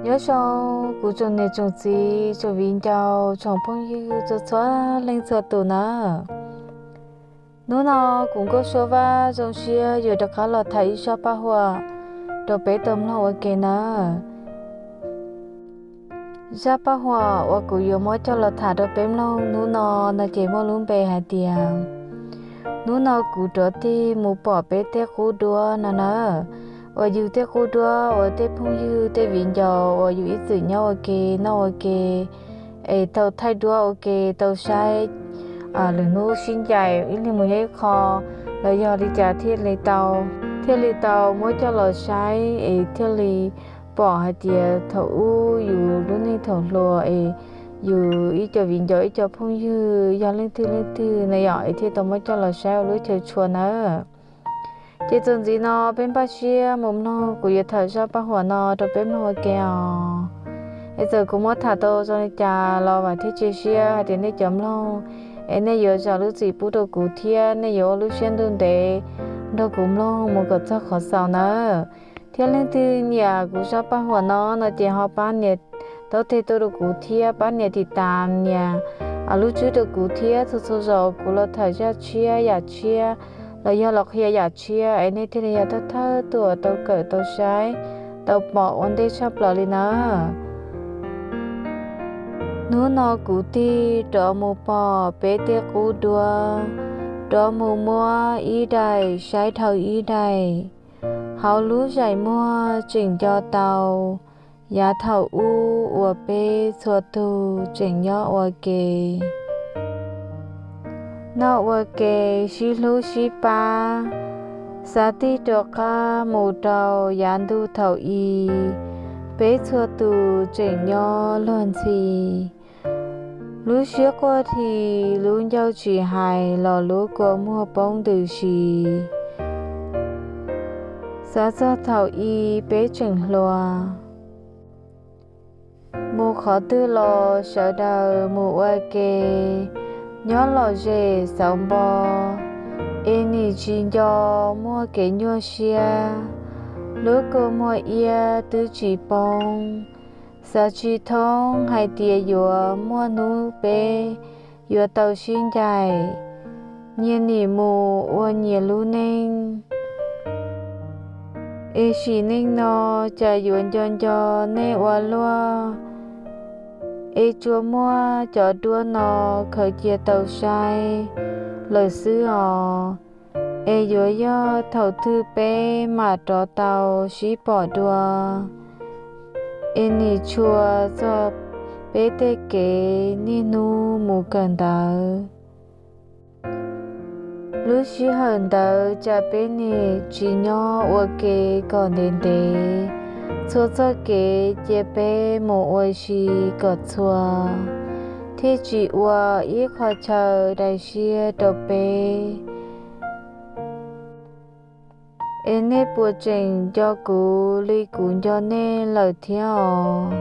Nyob zoo kuv tsoom niam tsoom txiv, tsoom viv ncaus, tsoom phooj ywg txhua txhua leej txhua tus nawb. Hnub no kuv Nkauj Suab Vaj zoo siab yuav rov qab los tham ib zaj paj huam rau peb tau mloog ua ke nawb. Zaj paj huam uas kuv yuav muab coj los tham rau peb mloog hnub no, no ces muaj lub npe hais tias, hnub no kuv rov tig mus pom peb tej qub duab no nawb. Uas yus tej qub duab uas tej phooj ywg tej viv ncaus uas yus ib txwm nyob ua ke noj ua ke, es tau thaij duab ua ke tau saib, lwm hnub sib ncaim ib leeg mus nyob ib qho los yog li cas thiaj li tau, thiaj li tau muab coj los saib es thiaj li pom hais tias thaum ub yus lub neej thaum hluas es yus ib co viv ncaus ib co phooj ywg yog leej twg leej twg na yom, es thiaj tau muab coj los saib ua lub chaw tshua nawb. Ces txuas ntxiv no peb npaj siab mus mloog kuv yuav tham zaj paj huam no rau peb mloog ua ke os. Es txawm kuv muab tham tau zoo li cas los vam thiab cia siab hais tias nej cov mloog es nej yuav zam lub txim pub rau kuv thiab nej yuav ua lub siab ntuj ntev nrog kuv mloog mus kom txog qhov xaus nawb. Thiab leej twg nyiam kuv zaj paj huam no no ces ho pab nias taub teg tuaj rau kuv thiab pab nias tim tas nias lub tswb rau kuv thiab txhua txhua zaus kuv los tham zaj tshiab yam tshiab los yog los qhia yam tshiab es nej thiaj li yog thawj thawj tus uas tau kawm tau saib tau pom ua ntej tshaj plaws li nawb. Hnub no kuv tig rov mus pom peb tej qub duab, rov mus muab ib daim saib dhau ib daim. Hauv lub zaim muag tseem nco tau yav thaum ub uas peb txhua tus tseem nyob ua ke. Noj ua ke sib hlub sib pab, xav tig rov qab mus rau yav ntuj thaum i, peb txhua tus tseem nyob luag ntxhi. Lub siab quaj dhi, lub ncauj tsis hais los lub kua muag poob ntws si. Xav txog thaum i peb tseem hluas, mus qhov twg los sawv daws mus ua ke, nyob lom zem xauv npo, es nim tsis nco muaj kev nyuaj siab. Lub kua muag iab twb tsis poob, xav tsis thoob hais tias yuav muaj hnub peb yuav tau sib ncaim, nyias nim mus ua nyias lub neej. Es sim neej no cas yuav nco nco nej ua luaj, es tsuas muab cov duab no khaws cia tau saib lawm xwb os. Es yuav yog thaum twg peb mam rov tau sib pom dua, es nim tshua txog peb tej kev niaj hnub mus kawm ntawv. Lub sij hawm ntawd cas peb nim tsis nyob ua ke kom ntev ntev, txhua txoj kev cia peb mus ua si kom txhua, thiaj tsis ua ib qho chaw dai siab rau peb. Es nej puas tseem nco kuv li kuv nco nej lawm thiab os?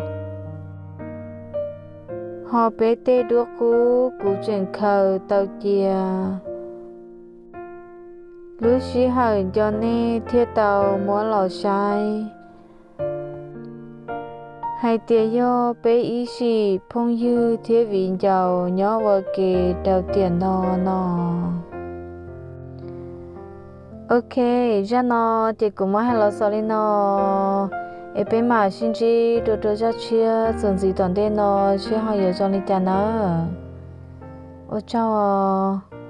Ho peb tej duab qub kuv tseem khaws tau cia. Lub sij hawm nco nej thiaj tau muab los saib, hais tias yog peb ib sim phooj ywg thiab viv ncaus nyob ua ke rau tiam no no. Ok, zaj no ces kuv muab hais los xaus li no, es peb mam sib ntsib dua rau zaj tshiab txuas ntxiv tom ntej no seb ho yuav zoo li cas nawb. Ua tsaug os.